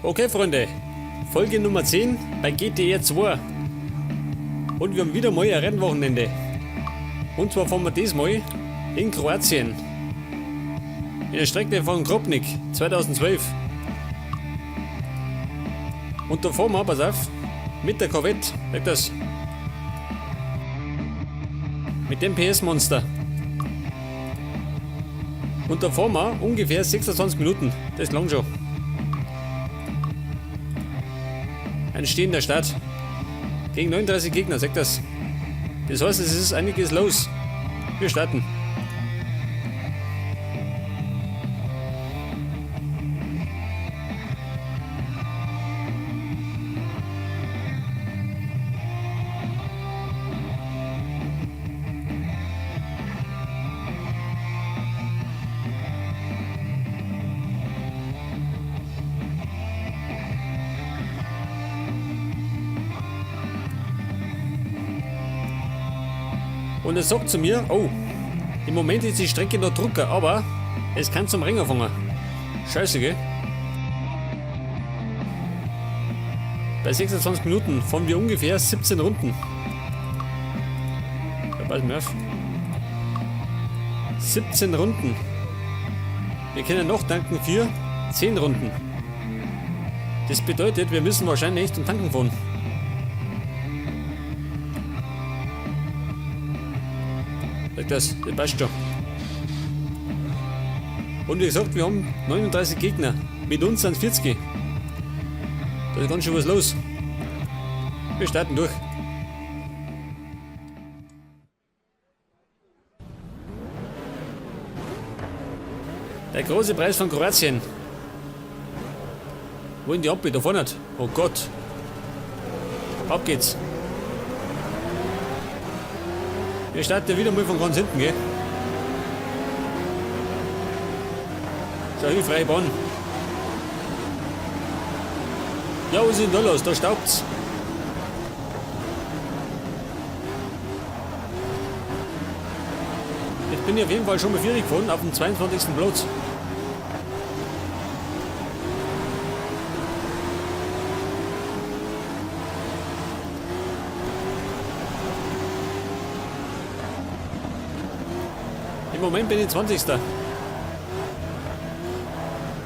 Okay, Freunde, Folge Nummer 10 bei GTR 2. Und wir haben wieder mal ein Rennwochenende. Und zwar fahren wir diesmal in Kroatien. In der Strecke von Grobnik 2012. Und da fahren wir, pass auf, mit der Corvette, merkt das? Mit dem PS-Monster. Und da fahren wir ungefähr 26 Minuten. Das ist lang schon. Ein stehender Start. Gegen 39 Gegner, sagt das. Das heißt, es ist einiges los. Wir starten. Und er sagt zu mir, oh, im Moment ist die Strecke noch Drucker, aber es kann zum Rennen fangen. Scheiße, gell? Bei 26 Minuten fahren wir ungefähr 17 Runden. Ja, pass mir auf. 17 Runden. Wir können noch tanken für 10 Runden. Das bedeutet, wir müssen wahrscheinlich zum Tanken fahren. Sag das, das passt schon. Und wie gesagt, wir haben 39 Gegner. Mit uns sind 40. Da ist ganz schön was los. Wir starten durch. Der große Preis von Kroatien. Wo in die Ampel? Da vorne. Oh Gott. Ab geht's. Wir starten ja wieder mal von ganz hinten, gell? So, hier freie Bahn. Ja, was ist denn da los? Da staubt's. Jetzt bin ich auf jeden Fall schon mal vierig gefahren, auf dem 22. Platz. Im Moment bin ich 20.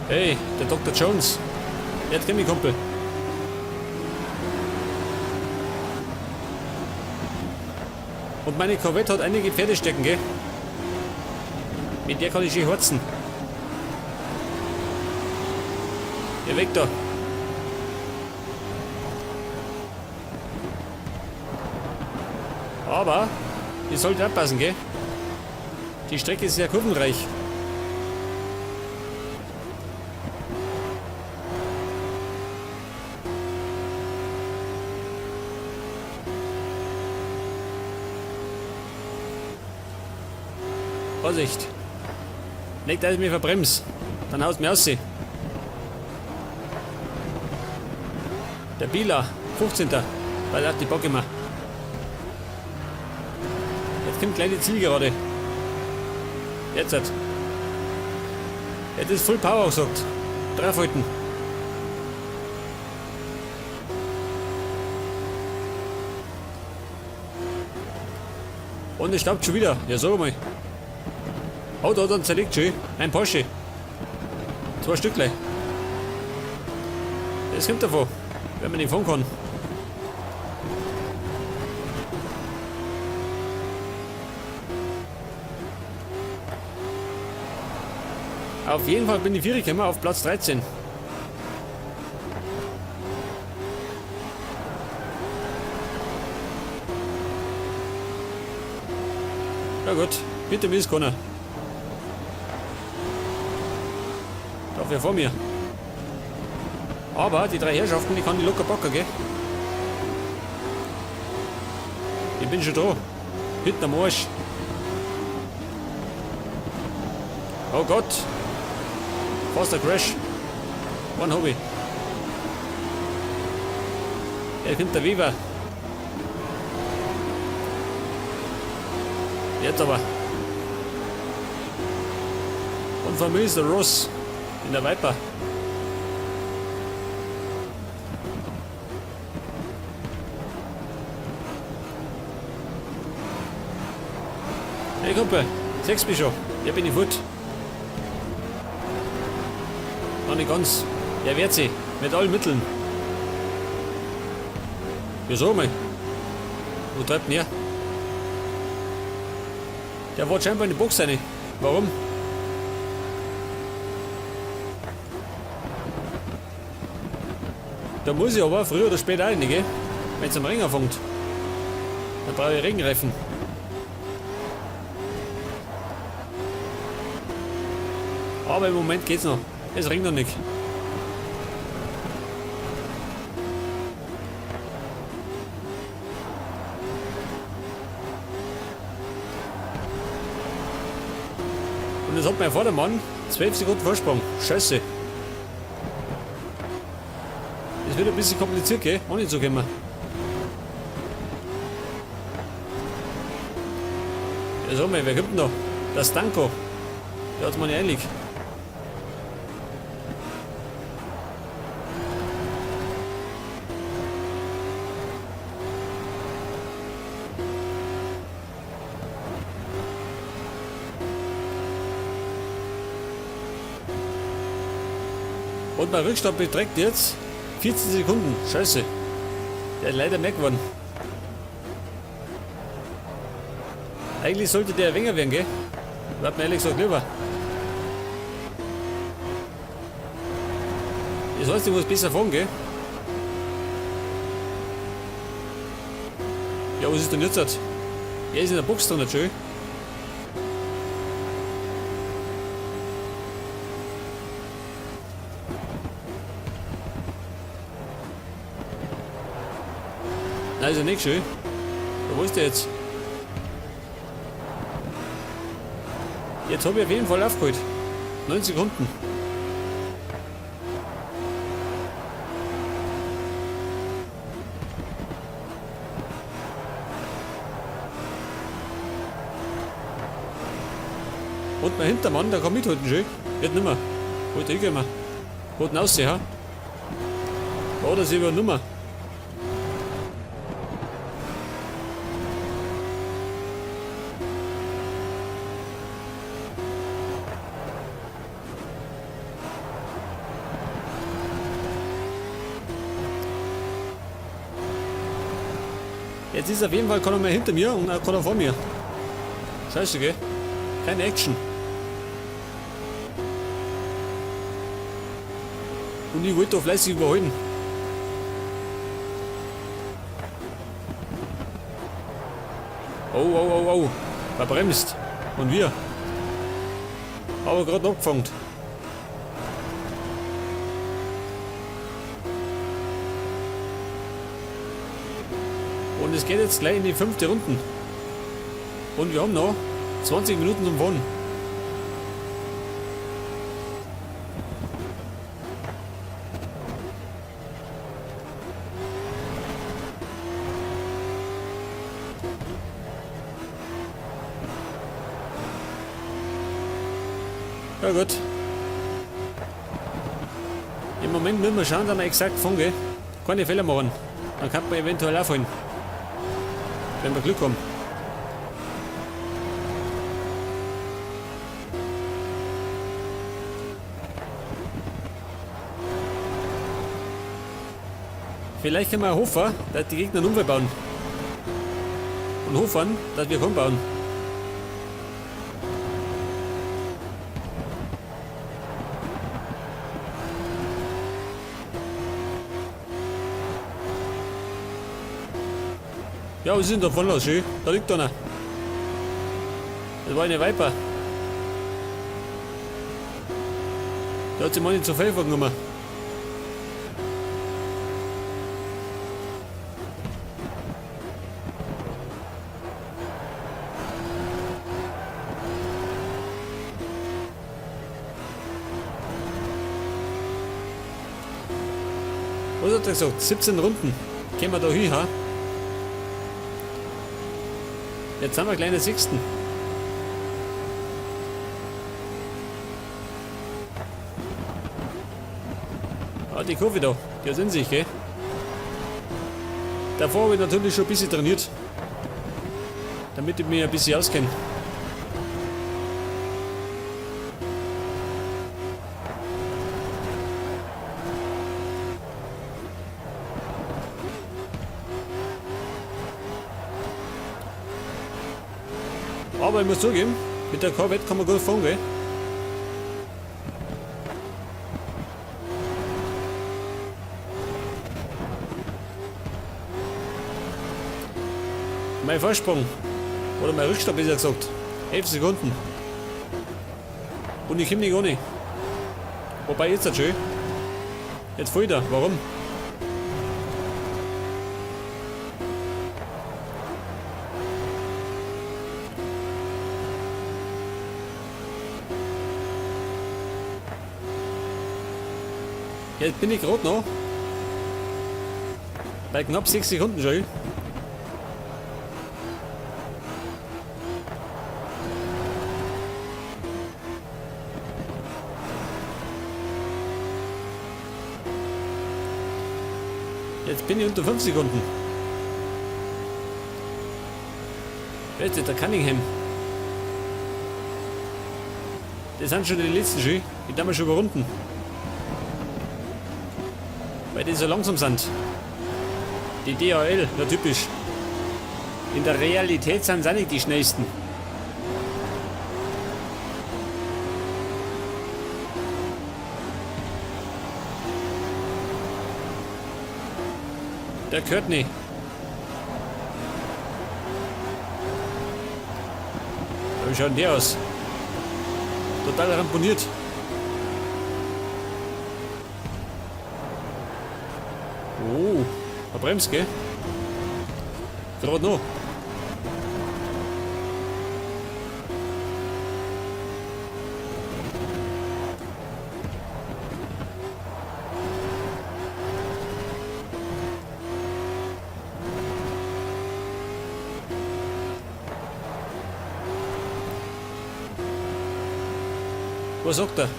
Hey, der Doktor Jones. Jetzt kenn mich, Kumpel. Und meine Corvette hat einige Pferdestärken, gell? Mit der kann ich schön horzen. Geh weg da. Aber ihr sollt aufpassen, gell? Die Strecke ist sehr kurvenreich. Vorsicht! Nicht, dass ich mich verbremse. Dann haust mir aus. Der Bieler, 15. Weil er hat die Bock immer. Jetzt kommt gleich die Zielgerade. Jetzt hat. Jetzt ist Full Power gesagt. Draufhalten. Und es staubt schon wieder. Ja, sag mal. Oh, da dann zerlegt schon. Ein Porsche. 2 Stückle. Das kommt davon, wenn man nicht fahren kann. Auf jeden Fall bin ich vierig gekommen auf Platz 13. Na gut, bitte mir ist keiner. Dafür vor mir. Aber die 3 Herrschaften, die kann ich locker packen, gell? Ich bin schon da. Hinten am Arsch. Oh Gott. Fast ein Crash. One Hobby. Er kommt der Weber. Jetzt aber. Und von mir ist der Ross in der Viper. Hey Kumpel, siehst mich schon? Ja, bin ich fort. Noch nicht ganz. Er wehrt sich. Mit allen Mitteln. Ja, sag mal. Wo treibt denn er? Der war scheinbar in die Box rein. Warum? Da muss ich aber früher oder später rein, gell? Wenn es am Ring anfängt. Dann brauche ich Regenreifen. Aber im Moment geht's noch. Es regnet noch nicht. Und jetzt hat mein Vordermann 12 Sekunden Vorsprung. Scheiße. Das wird ein bisschen kompliziert, gell? Ohne zu kommen. Ja, sag mal, wer kommt denn da? Der Stanko. Der hat's mal nicht eilig. Und mein Rückstand beträgt jetzt 14 Sekunden. Scheiße. Der ist leider mehr geworden. Eigentlich sollte der weniger werden, gell? Bleibt mir ehrlich gesagt lieber. Das heißt, ich muss besser fahren, gell? Ja, was ist denn jetzt? Er ist in der Box drin, schön. Nein, ist ja nicht schön. Wo ist der jetzt? Jetzt habe ich auf jeden Fall aufgeholt. 9 Sekunden. Und mein Hintermann, der kann mithalten, schön. Wird nimmer. Wollte ich immer. Hat ihn aussehen, ha? Da hat er sich über nimmer. Jetzt ist auf jeden Fall keiner mehr hinter mir und auch keiner vor mir. Scheiße, gell? Keine Action. Und ich wollte da fleißig überholen. Oh, oh, oh, oh. Verbremst. Und wir. Aber gerade abgefangen. Und es geht jetzt gleich in die 5. Runde. Und wir haben noch 20 Minuten zum Fahren. Ja gut. Im Moment müssen wir schauen, dass wir exakt fahren, gell? Keine Fehler machen. Dann kann man eventuell aufholen. Wenn wir Glück haben. Vielleicht können wir auch hoffen, dass die Gegner einen Unfall bauen. Und hoffen, dass wir keinen bauen. Ja, was ist denn da vorne los? Schön. Da liegt einer. Das war eine Viper. Der hat sich mal nicht zu viel vorgenommen. Was hat er gesagt? 17 Runden. Gehen wir da hin, ha? Jetzt haben wir kleine Sechsten. Ah, die Kurve da, die hat in sich, gell? Davor habe ich natürlich schon ein bisschen trainiert, damit ich mich ein bisschen auskenne. Aber ich muss zugeben, mit der Corvette kann man gut fahren, gell? Mein Vorsprung, oder mein Rückstand besser gesagt, 11 Sekunden. Und ich komme nicht ohne. Wobei jetzt halt schön. Jetzt fällt er. Warum? Jetzt bin ich gerade noch bei knapp 6 Sekunden schon. Jetzt bin ich unter 5 Sekunden. Wer ist das? Der Cunningham. Das sind schon die letzten Ski. Die haben wir schon überrunden. Weil die so langsam sind. Die DHL, na typisch. In der Realität sind sie auch nicht die schnellsten. Der Courtney. Wie schaut denn der aus? Total ramponiert. Oh, er bremst, gell? Gerade noch. Was sagt er?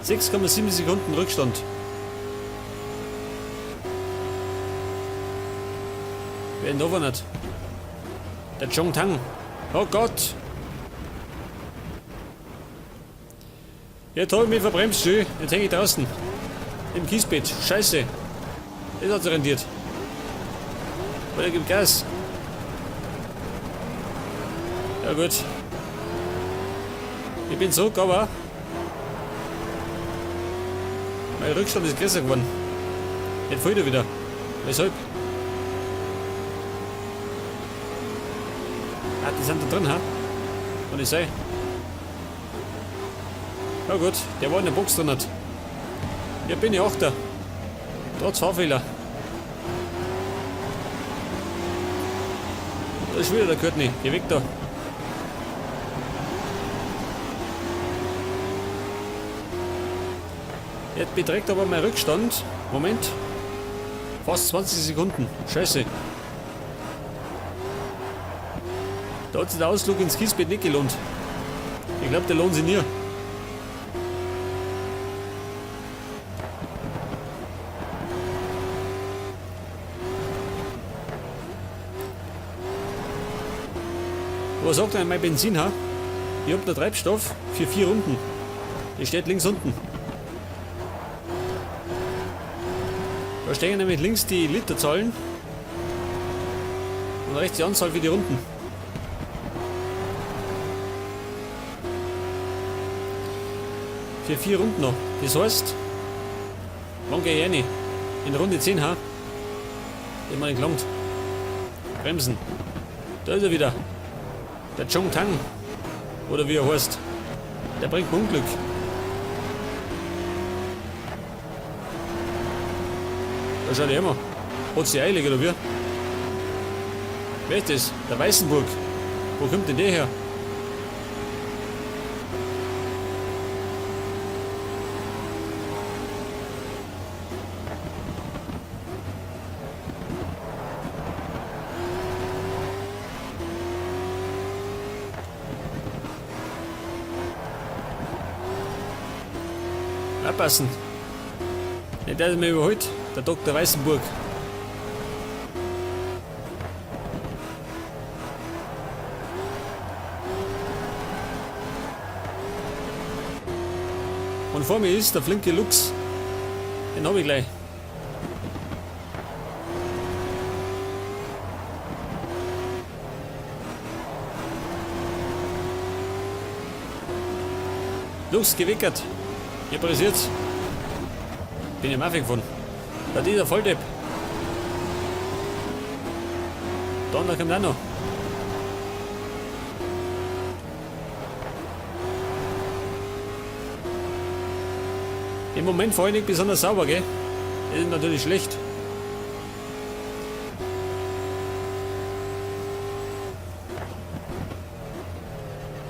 6,7 Sekunden Rückstand. Wer denn da nicht? Der Chong Tang. Oh Gott! Jetzt hab ich mich verbremst, schön. Jetzt hänge ich draußen. Im Kiesbett. Scheiße. Das hat sich rendiert. Weil er gibt Gas. Ja gut. Ich bin zurück, aber mein Rückstand ist größer geworden. Jetzt fällt er wieder. Weshalb? Ah, die sind da drin, ha? Kann ich sein? Ja gut, der war in der Box drin. Hat. Hier bin ich Achter. Trotz Fahrfehler. Da ist wieder der Courtney. Geh weg da. Jetzt beträgt aber mein Rückstand. Moment. Fast 20 Sekunden. Scheiße. Da hat sich der Ausflug ins Kiesbett nicht gelohnt. Ich glaube, der lohnt sich nie. Was sagt denn mein Benzin, ha? Ich hab da Treibstoff für 4 Runden. Der steht links unten. Da stehen nämlich links die Literzahlen und rechts die Anzahl für die Runden. Für 4 Runden noch. Das heißt, wann geh ich rein? In Runde 10, ha? Immer nicht gelangt. Bremsen. Da ist er wieder. Der Chong Tang. Oder wie er heißt. Der bringt mir Unglück. Da schaut er immer. Hat's die eilig oder wie? Wer ist das? Der Weißenburg. Wo kommt denn der her? Aufpassen. Nicht, dass er mich überholt, der Doktor Weißenburg. Und vor mir ist der flinke Luchs. Den hab ich gleich. Los, gewickert. Hier pressiert's. Bin ja Mafia gefahren. Da dieser Volldepp. Da kommt auch noch. Im Moment fahre ich nicht besonders sauber, gell? Das ist natürlich schlecht.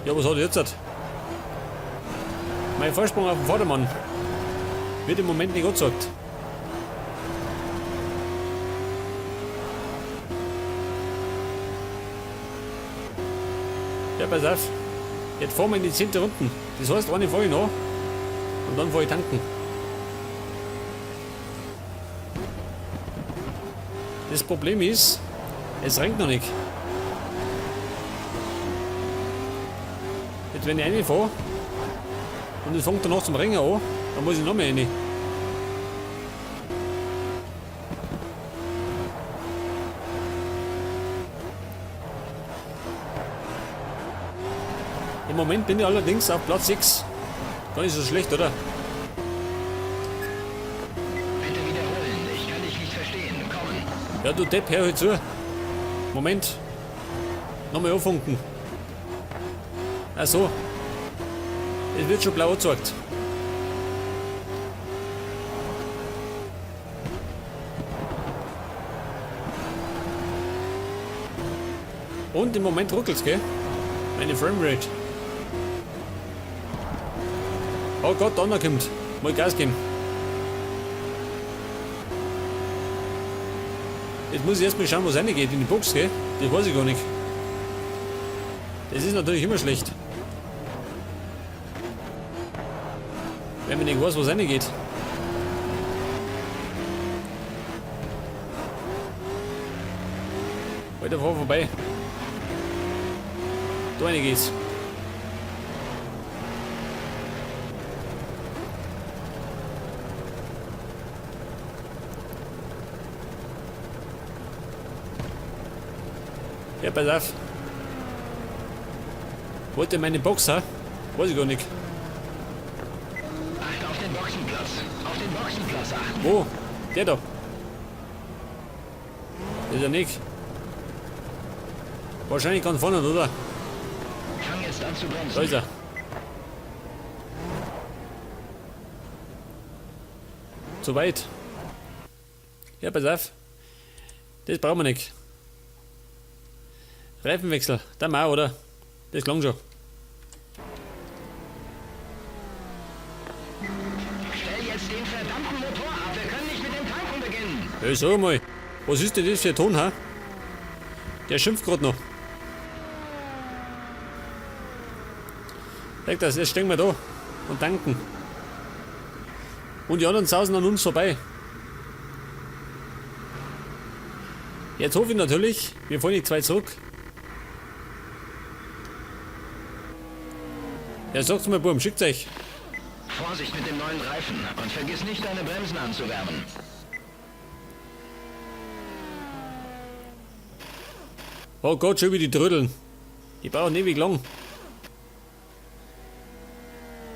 Ja, was hat er jetzt? Mein Vorsprung auf dem Vordermann wird im Moment nicht angezeigt. Ja, pass auf. Jetzt fahren wir in die 10. Runden. Das heißt, eine fahre ich noch und dann fahre ich tanken. Das Problem ist, es rennt noch nicht. Jetzt wenn ich reinfahre und es fängt danach zum Rennen an, dann muss ich noch mehr rein. Im Moment bin ich allerdings auf Platz 6. Gar nicht so schlecht, oder? Bitte wiederholen. Ich kann dich nicht verstehen. Kommen. Ja, du Depp, hör halt zu. Moment. Nochmal anfunken. Ach so. Es wird schon blau angezeigt. Und im Moment ruckelt's, gell? Meine Framerate. Oh Gott, Donner kommt. Mal Gas geben. Jetzt muss ich erstmal schauen, was reingeht in die Box, gell? Das weiß ich gar nicht. Das ist natürlich immer schlecht. Wenn man nicht weiß, was reingeht. Weiter fahr vorbei. Da rein geht's. Ja, pass auf. Wollte meine Box, ha? Weiß ich gar nicht. Achte auf den Boxenplatz. Auf den Boxenplatz achten. Wo? Der da. Das ist ja nicht. Wahrscheinlich ganz vorne, oder? Fang jetzt an zu bremsen. Da ist er. Zu weit. Ja, pass auf. Das brauchen wir nicht. Reifenwechsel, da mal, oder? Das klang schon. Stell jetzt den verdammten Motor ab. Wir können nicht mit dem Tanken beginnen. Hey, sag mal, was ist denn das für ein Ton, ha? Der schimpft grad noch. Sag das, jetzt stehen wir da und tanken. Und die anderen sausen an uns vorbei. Jetzt hoffe ich natürlich, wir fahren nicht zwei zurück. Ja, sagt's mal, Burm, schickt's euch. Vorsicht mit dem neuen Reifen und vergiss nicht, deine Bremsen anzuwärmen. Oh Gott, schon wieder die Trödeln. Die brauchen ewig lang.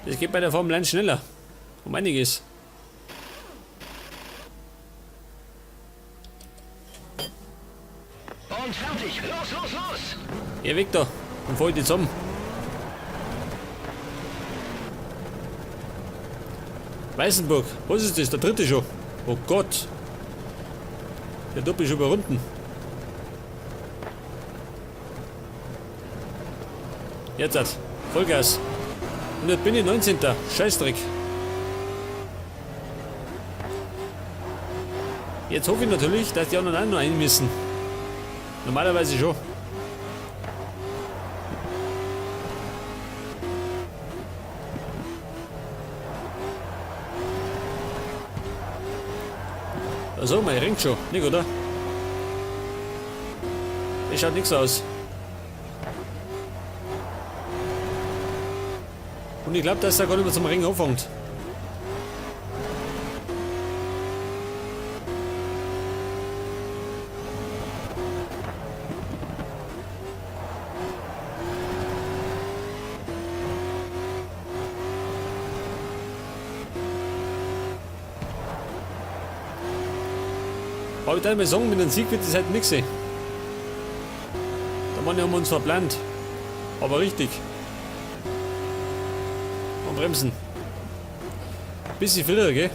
Das geht bei der Formel 1 schneller. Um einiges. Und fertig. Los, los, los! Geh weg da und fahr ich die zusammen. Weißenburg, was ist das? Der dritte schon. Oh Gott. Der tut mich schon überrunden. Jetzt hat Vollgas. Und jetzt bin ich 19. Scheißdreck. Jetzt hoffe ich natürlich, dass die anderen auch noch ein müssen. Normalerweise schon. Also, mein ringt schon, nicht oder? Das schaut nix aus. Und ich glaub, dass er gar nicht mehr zum Ring anfängt. Aber ich darf mal sagen, mit einem Sieg wird das halt nichts sein. Da haben wir uns verplant. Aber richtig. Und bremsen. Bisschen früher, gell?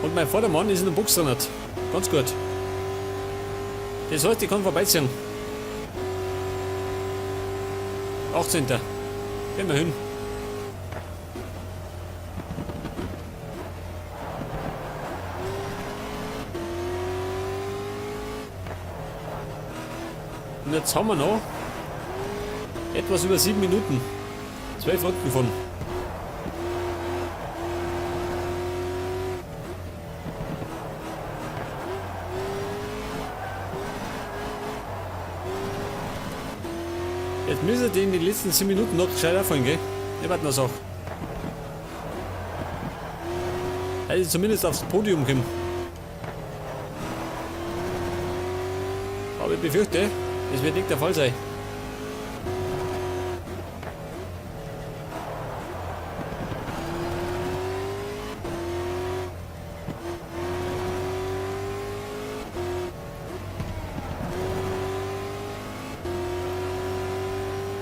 Und mein Vordermann ist in der Box drin. Ganz gut. Das heißt, ich kann vorbeiziehen. 18. Gehen wir hin. Und jetzt haben wir noch etwas über 7 Minuten. 12 Runden von. Jetzt müssen die in den letzten 10 Minuten noch gescheit aufholen, gell? Ich warte noch Sache. Also zumindest aufs Podium kommen. Aber ich befürchte, das wird nicht der Fall sein.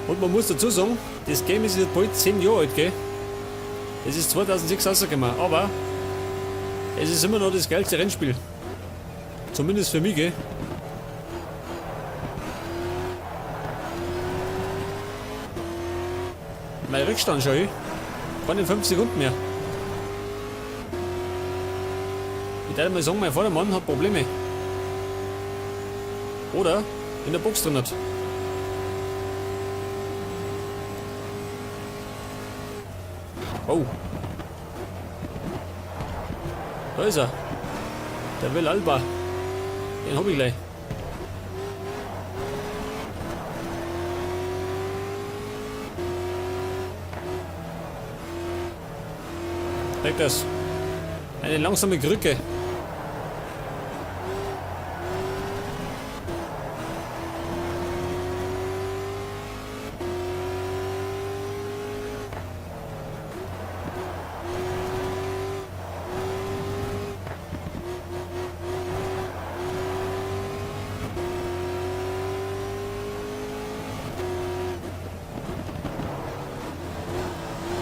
Und man muss dazu sagen, das Game ist jetzt bald 10 Jahre alt, gell? Es ist 2006 rausgekommen, aber es ist immer noch das geilste Rennspiel. Zumindest für mich, gell? Mein Rückstand schau ich. Keine 5 Sekunden mehr. Ich darf mal sagen, mein Vordermann hat Probleme. Oder in der Box drin hat. Oh. Da ist er. Der will Alba. Den hab ich gleich. Merkt das. Eine langsame Krücke.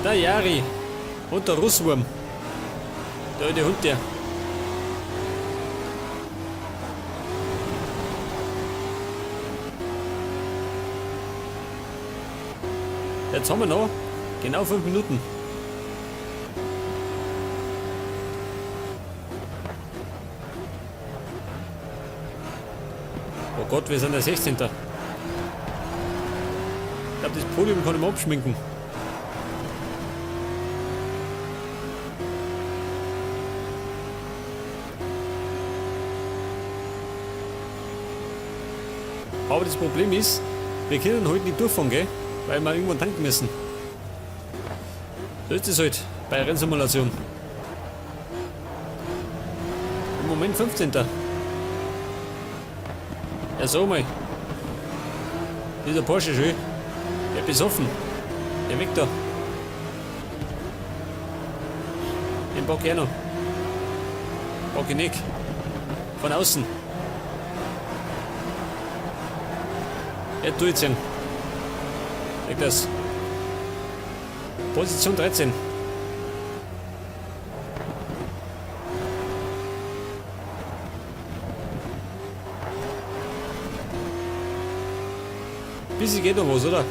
Der Jari und der Russwurm. Der alte Hund, der. Jetzt haben wir noch genau 5 Minuten. Oh Gott, wir sind der 16. Ich glaub, das Podium kann ich mir abschminken. Aber das Problem ist, wir können heute nicht durchfahren, gell? Weil wir irgendwann tanken müssen. So ist es halt bei Rennsimulation. Im Moment 15. Ja, so mal. Dieser Porsche schön. Der besoffen. Der weg da. Den pack ich auch noch. Pack ich nicht. Von außen. Er durchziehen. Weg das. Position 13. Bisschen geht noch was, oder?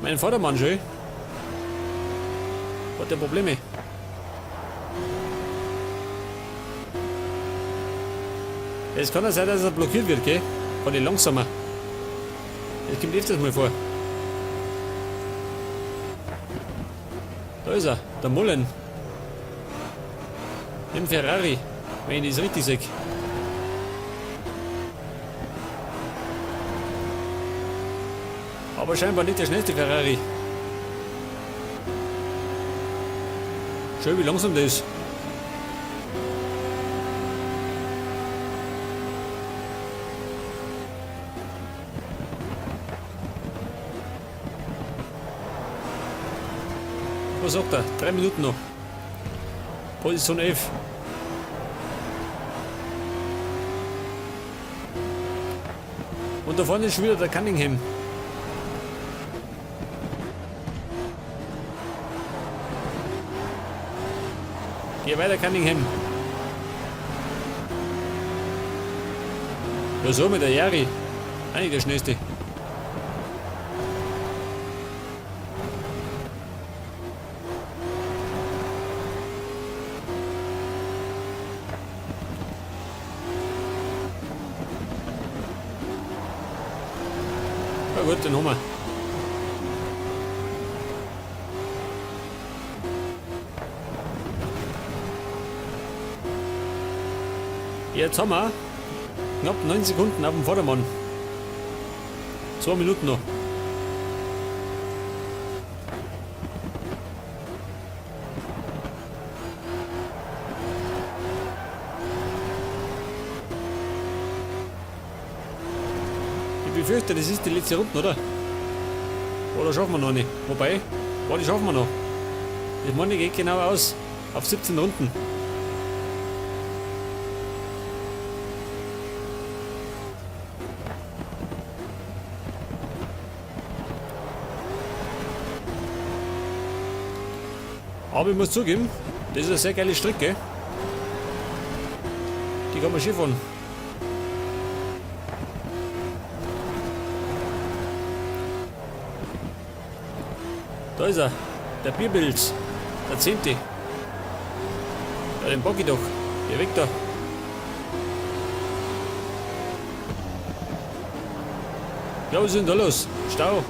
Mein Vordermann schon. Hat der Probleme? Es kann ja sein, dass er blockiert wird, gell? Von den Langsamer. Das kommt öfters mal vor. Da ist er, der Mullen. Im Ferrari, wenn ich das richtig sehe. Aber scheinbar nicht der schnellste Ferrari. Schön, wie langsam der ist. Was sagt er? 3 Minuten noch. Position 11. Und da vorne ist schon wieder der Cunningham. Geh weiter, Cunningham. Ja, so mit der Jari. Eigentlich der schnellste. Na gut, den haben wir. Jetzt haben wir knapp 9 Sekunden auf dem Vordermann. 2 Minuten noch. Ich befürchte, das ist die letzte Runde, oder? Oder schaffen wir noch nicht? Wobei, boah, die schaffen wir noch. Das meine geht genau aus. Auf 17 Runden. Aber ich muss zugeben, das ist eine sehr geile Strecke. Die kann man schön fahren. Da ist er, der Bierpilz, der 10. Ja, den pack ich doch. Geh weg da. Ja, was ist denn da los? Stau.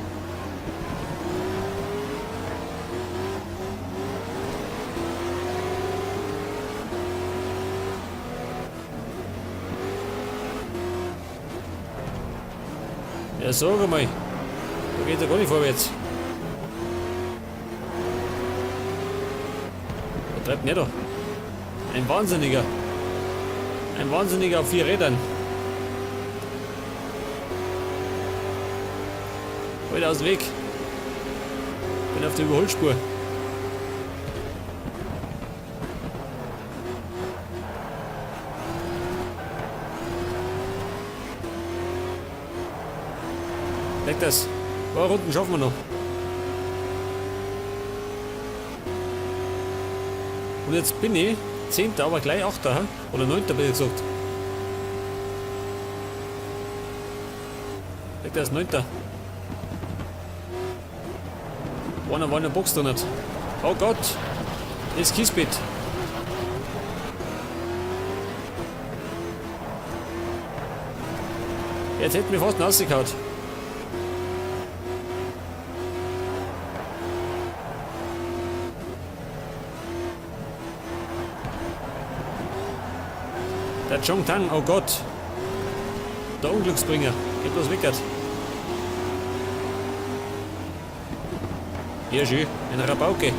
Ja, sag einmal. Da geht ja gar nicht vorwärts. Was treibt denn der da? Ein Wahnsinniger. Ein Wahnsinniger auf 4 Rädern. Heute aus dem Weg. Bin auf der Überholspur. Leck das. Ein paar Runden schaffen wir noch. Und jetzt bin ich 10., aber gleich 8., hä? Oder 9., besser gesagt. Leck das, 9. Einer war in der Box drin. Oh Gott, das Kiesbett. Jetzt hätten wir fast rausgehauen. Der Chong Tang, oh Gott. Der Unglücksbringer. Geht bloß weg. Ja, schön. Ein Rabauke.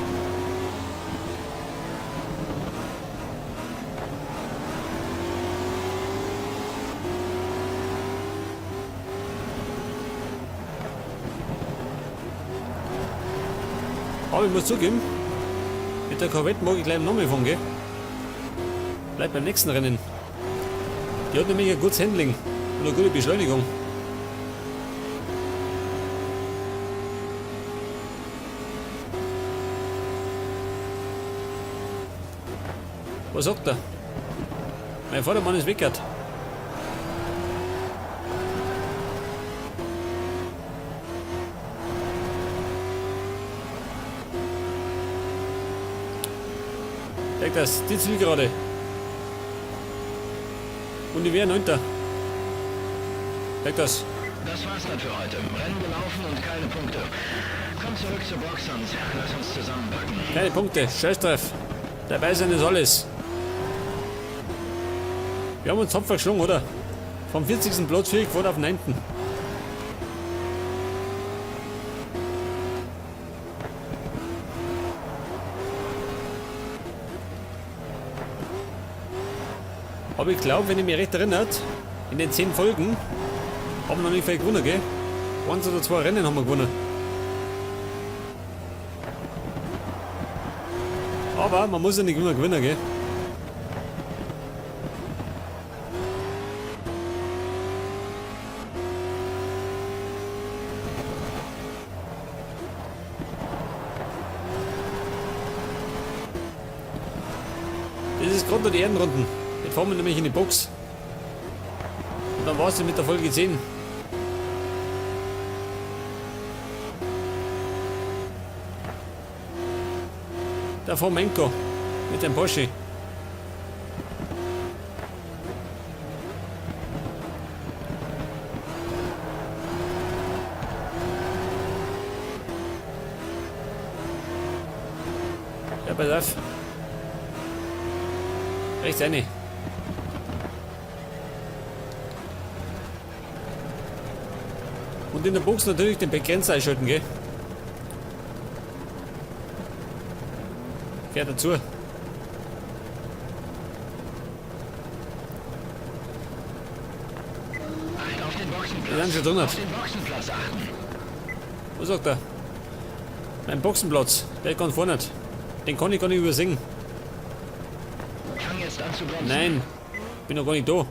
Aber ich muss zugeben, mit der Corvette mag ich gleich nochmal fahren, gell? Bleibt beim nächsten Rennen. Die hat nämlich ein gutes Handling und eine gute Beschleunigung. Was sagt er? Mein Vordermann ist weggehört. Merkt das, die Zielgerade. Und ich wäre 9. Merkt das. Das war's dann für heute. Rennen gelaufen und keine Punkte. Komm zurück zur Box und lass uns zusammenpacken. Keine Punkte, scheiß drauf. Dabei sein ist alles. Wir haben uns tapfer geschlagen, oder? Vom 40. Platz gefahren auf 9. Aber ich glaub, wenn ich mich recht erinnert, in den 10 Folgen haben wir noch nicht viel gewonnen, gell? 1 oder 2 Rennen haben wir gewonnen. Aber man muss ja nicht immer gewinnen, gell? Das ist gerade noch die Ehrenrunden. Jetzt fahren wir nämlich in die Box. Und dann war's das mit der Folge 10. Der Fomenko mit dem Porsche. Ja, pass auf. Rechts eine. Und in der Box natürlich den Begrenzer einschalten, gell? Gehört dazu. Achte auf den Boxenplatz. Wir sind schon drin. Auf den Boxenplatz achten. Was sagt er? Mein Boxenplatz, der ist ganz vorne. Den kann ich gar nicht übersehen. Fang jetzt an zu bremsen. Nein, bin noch gar nicht da.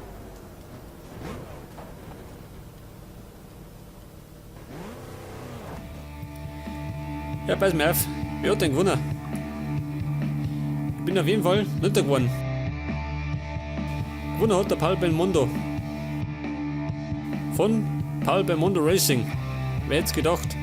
Ja, pass mir auf. Wer hat denn gewonnen? Ich bin auf jeden Fall nicht der geworden. Gewonnen hat der Paul Belmondo. Von Paul Belmondo Racing. Wer hätte gedacht?